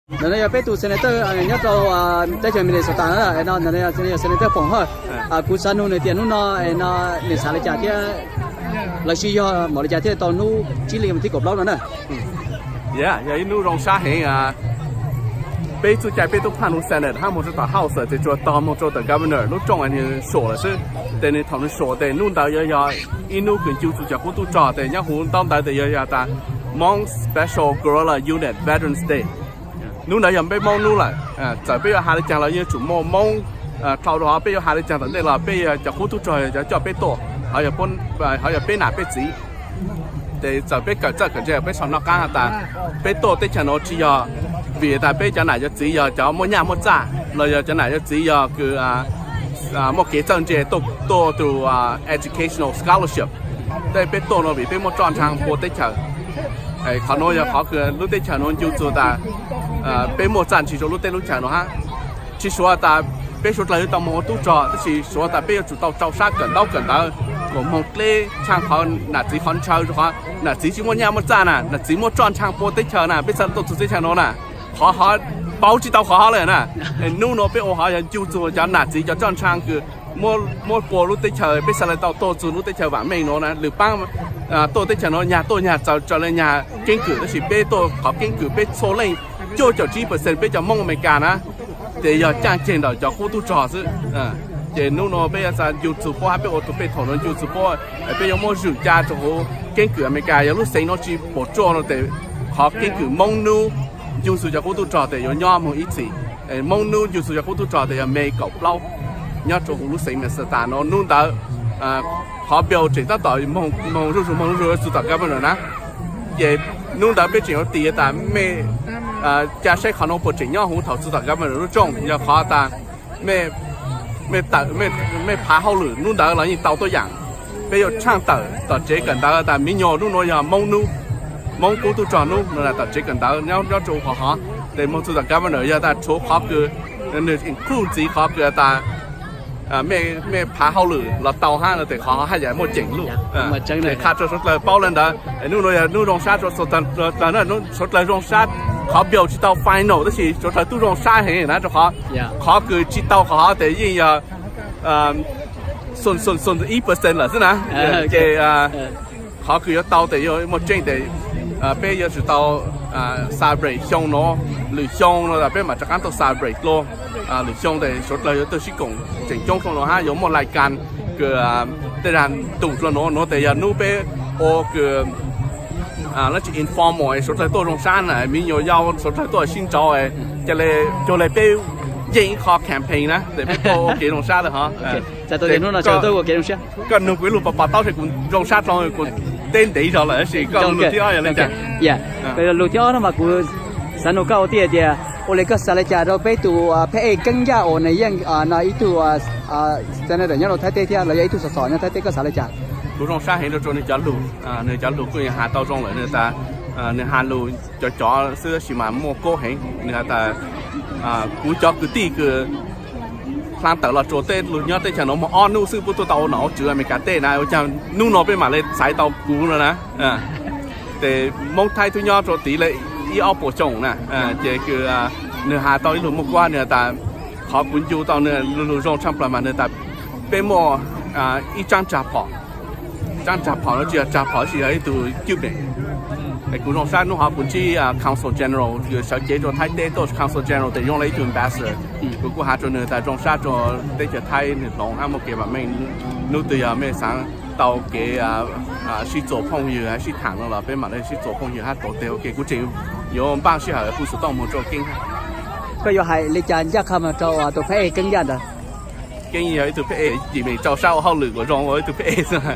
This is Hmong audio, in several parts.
Ntawm no yog peb tus senator nyob rau teb chaws Minnesota na, no ntawm no yog senator Foom Hawj. Kuv xav nug nws tias hnub no no nws xav li cas thiab lawv sib yog npaum li cas thiaj tau hnub tsib hli vas thib kaum plaub no na. Yog ib hnub zoo sab heev. Peb txuj cai peb tub phaj nuv Senate hab moog rau tom House ces tsuas tog moog rau tom Governor lub rooj es nwg suam lawm xwb. Ces nwg thaum nwg suam tes hnub ntawd yuav yog ib hnub kws ncu txug cov qub tub rog tes nyob huv ntaub ntawv tes yuav yog tas Hmong Special Guerrilla Unit Veterans Day. Hnub ntawd yog peb Moob hnub lawm, txawm peb yuav has li caag los yeej tsum muaj Moob dhau rau hov, peb yuav has li caag tom ntej los peb yog cov qub tub rog yog cov coj peb tuaj, hov yog peb nam peb txiv. Ces txawm peb kawm txawj kawm ntse peb sau noj qaab has tas peb tuaj teb chaws nuav tsis yog vim tas peb cov nam cov txiv yog cov muaj nyaj muaj txaj los yog cov nam cov txiv yog kws muaj kev txawj ntse tuaj tus educational scholarship. Tej peb tuaj nuav vim peb muaj roj nrhaag pua teb chaws. Qhov nuav yog qhov kws lub teb chaws nuav ncu txug tas peb muaj txaj ntsig rua lub teb lub chaws nuav hab. Tsis suav tas peb suav dlawg yuav tau moog ua tub rog tab sis suav tas peb yuav tsum tau rau sab kawm ntaub kawm ntawv kuas moog dleb tshaaj qhov nam txiv qhov ntshaw rua qhov nam txiv tsis muaj nyaj muaj txaj na, nam txiv muaj roj nrhaag pua teb chaws na, peb txhad tuaj txug teb chaws nuav na. Qhov hov paub tsis tau qhov hov le na. Hnub nuav peb ua hov yog ncu txug cov nam txiv cov roj nrhaag kws muab pua lub teb chaws, peb xaav le tau tuaj txug lub teb chaws vaam meej nuav na. Lwm paab tuaj teb chaws nuav nyag tuaj nyag txaws raws le nyag keeb kwm tab sis peb tuaj qhov keeb kwm peb txhua leej cuaj caum tsib percent peb cov Moob Amelikas na ces yog caaj ceg ntawm cov qub tub rog xwb. Ces hnub nuav peb yuav xaav ncu txug puab hab peb ua tug pej thaum nuav ncu txug puab, peb yuav muab zwm ca rua huv keeb kwm Amelikas yog lub xeev nuav tsis pum ruaj nuav tes qhov keeb kwm Moob hnub ncu txug cov qub tub rog tes yuav nyob moog ib txhis. Moob hnub ncu txug cov qub tub rog tes yog May kaum plaub nyob rua huv lub xeev Minnesota nuav. Hnub ntawd qhov bill tseem tab tom moog zuj zug moog zuj zug txug tom governor na. Ces hnub ntawd peb tseem yuav tis tas mej ca saib qhov nuav puas tseem nyob huv thaum txug tom governor lub rooj, yog qhov tas mej phav hauj lwm hnub ntawd los yeej tau tuab yaam. Peb yuav tshaaj tawm tom tsev kawm ntawv tas miv nyuas hnub nuav yog Moob hnub, Moob qub tub rog hnub no tom tsev kawm ntawv nyob rua qhov hov. Tes moog txug tom governor yog tas tshuav qhov kws nwg include ntxiv qhov kws tas mej phav hauj lwm los tau hab no tes qhov hov haj yam muaj ceem luj. Qha rua suav dlawg paub le ntawd, hnub nuav yog hnub zoo sab rua suav dlawg, suav dlawg zoo sab. Qhov bill tsis tau final tab sis suav dlawg tub zoo sab heev na rua qhov, qhov kws tsis tau qhov hov tes yeej yog xoom xoom xoom ib percent lawm xwb na. Ces qhov kws yuav tau tes yuav muaj tseeb tes peb yuav tsum tau celebrate xyoo nuav, lwm xyoo no peb mam rov qaab tau celebrate dlua. Lwm xyoo tes suav dlawg yuav tau sib koom tseem coob xyoo nuav hab yuav muaj lais kas kws tej zag ntuj dlua nuav, nuav tes yog hnub peb ua kws lab tsi informal es suav dlawg tuaj zoo sab na, miv nyuas yau suav dlawg tuaj sib nrau, ca le cuag le peb yeej ib qho campaign na tes peb tuaj ua kev zoo sab le hov. Koj nug kuv ib lus pov pov taub seb kuv zoo sab dlhau, kuv teb ntev zog lawm tab sis koj lug thib ob yog le cas? Lug thib ob no mas kuv xav nug koj ua tij tias ua le koj xav le cas rau peb tus phab ej Keeb Yaj uas nws yeej no ib tug senator nyob rau Thaib teb thiab los yog ib tug xov xwm nyob Thaib teb, koj xav le cas? Kuv zoo sab heev rau rau nws cov lug, nws cov lug kuj has tau zoo lawm, nws has lus cov cov xwb tab sis mas muaj koob heev. Nws has tas kuv cov kwv tij kws hla tawm los rua tej lug nyob teb chaws nuav moog ob nub xwb puab tuaj tau ua nom ua tswv Amelikas teb na, ua caag nub no peb mam le xaiv tau kuv no na. Ces Moob Thaib tub nyob rua tid le ib ob puas xyoo na, ces kws nws has tau ib lus muaj kuab, nws has tas qhov kuv ncu tau nws lug zoo tshaaj plawg mas nws tas peb muaj ib tsaab tsag phom. Tsaab tsag phom no tsis yog tsag phom tab sis yog ib tug cwj pwm. Kuv zoo sab nub hov kuv ntsib Consul General kws sawv cev rua Thaib teb tuaj, Consul General tes zoo le ib tug ambassador. Kuv kuj has rua nws tas zoo sab rua teb chaws Thaib nwg hloov hab muaj kev vam meej. Nub twg yog mej xaav tau kev sib txuas phooj ywg hab sib thaam no los peb mam le sib txuas phooj ywg hab tuav teg ua ke. Kuv tseem yuav npaaj sij hawm kuv xov tooj moog rua Keeb. Koj yuav hais li cas ncaj qha moog rau tus phab ej Keeb Yaj ntawd? Keeb yog ib tug phab ej, yim meem rau sab ua hauj lwm kuas zoo ua ib tug phab ej xwb.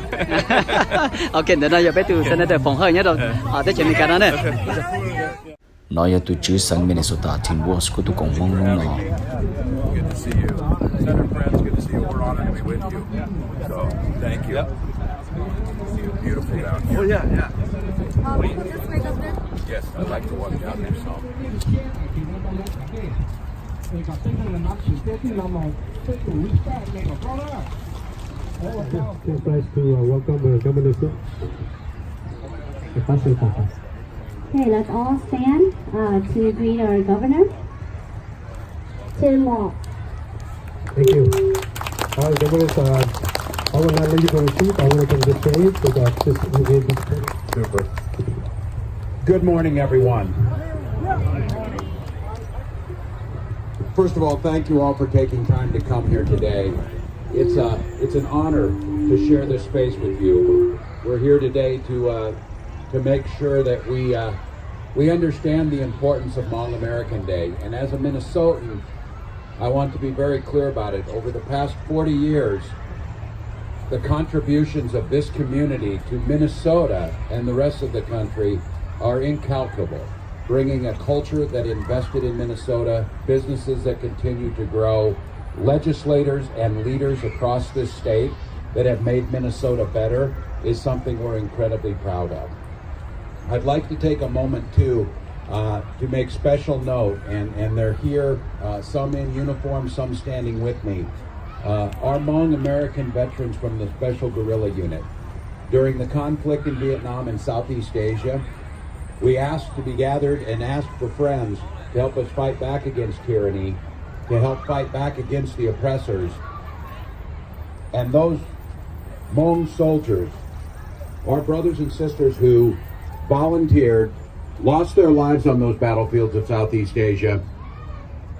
Ok, ntawm no yog peb tus senator Foom Hawj nyob rau teb chaws Amelikas no ne. No yog tus tswv xeev Minnesota Tim Walz kuj tuaj koom Hmoob hnub no. It's nice to uh, welcome the governor. Okay, let's all stand uh, to greet our governor, Tim Walz. Thank you. All right, governors, uh, I will not leave you from the seat. I want to come to the stage because this is Super. Good morning, everyone. First of all, thank you all for taking time to come here today. It's a, it's an honor to share this space with you. We're here today to, uh, to make sure that we, uh, we understand the importance of Hmong American Day. And as a Minnesotan, I want to be very clear about it. Over the past forty years, the contributions of this community to Minnesota and the rest of the country are incalculable, bringing a culture that invested in Minnesota, businesses that continue to grow, legislators and leaders across this state that have made Minnesota better is something we're incredibly proud of. I'd like to take a moment too uh, to make special note, and, and they're here, uh, some in uniform, some standing with me. Uh, our Hmong American veterans from the Special Guerrilla Unit. During the conflict in Vietnam and Southeast Asia, we asked to be gathered and asked for friends to help us fight back against tyranny, to help fight back against the oppressors. And those Hmong soldiers, our brothers and sisters who volunteered, lost their lives on those battlefields of Southeast Asia,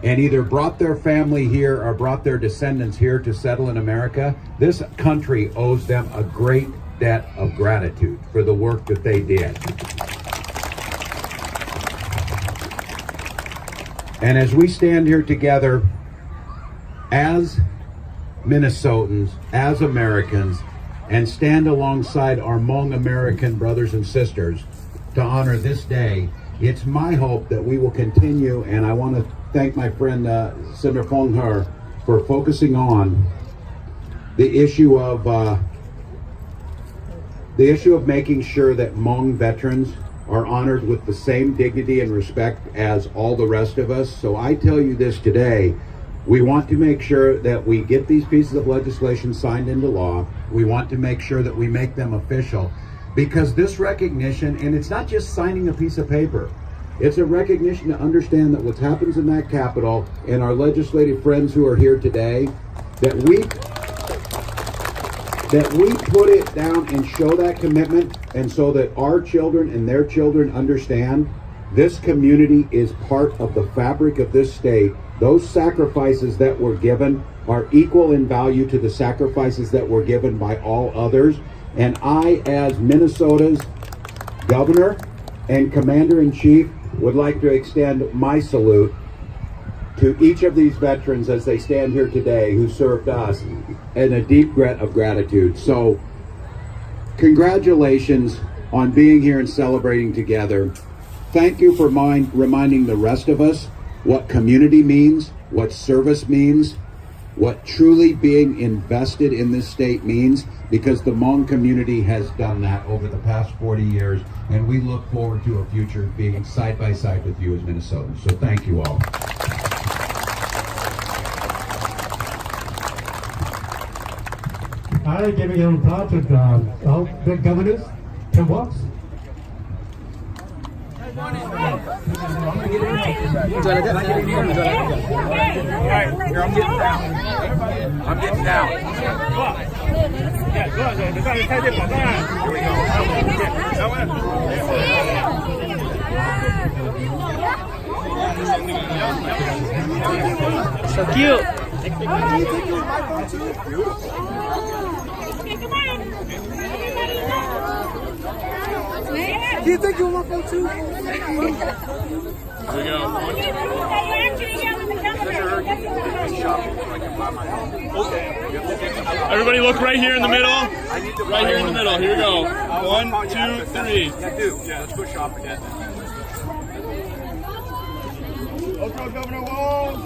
and either brought their family here or brought their descendants here to settle in America, this country owes them a great debt of gratitude for the work that they did. And as we stand here together, as Minnesotans, as Americans, and stand alongside our Hmong American brothers and sisters to honor this day. It's my hope that we will continue, and I want to thank my friend uh, Senator Fong Her for focusing on the issue of uh, the issue of making sure that Hmong veterans are honored with the same dignity and respect as all the rest of us. So I tell you this today. We want to make sure that we get these pieces of legislation signed into law. We want to make sure that we make them official because this recognition, and it's not just signing a piece of paper, it's a recognition to understand that what happens in that Capitol and our legislative friends who are here today, that we that we put it down and show that commitment, and so that our children and their children understand this community is part of the fabric of this state. Those sacrifices that were given are equal in value to the sacrifices that were given by all others. And I, as Minnesota's governor and commander in chief, would like to extend my salute to each of these veterans as they stand here today who served us and a deep debt of gratitude. So, congratulations on being here and celebrating together. Thank you for mind, reminding the rest of us what community means, what service means, what truly being invested in this state means, because the Hmong community has done that over the past forty years, and we look forward to a future being side by side with you as Minnesotans. So thank you all. All right, giving a round of applause to uh, all the governors, Tim Walz. So cute. Can you take your one photo too? Here we go. Everybody look right here in the middle. Right here in the middle. Here we go. One, two, three. Let's go, Governor Walz.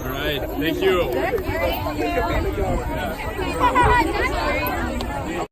All right, thank you.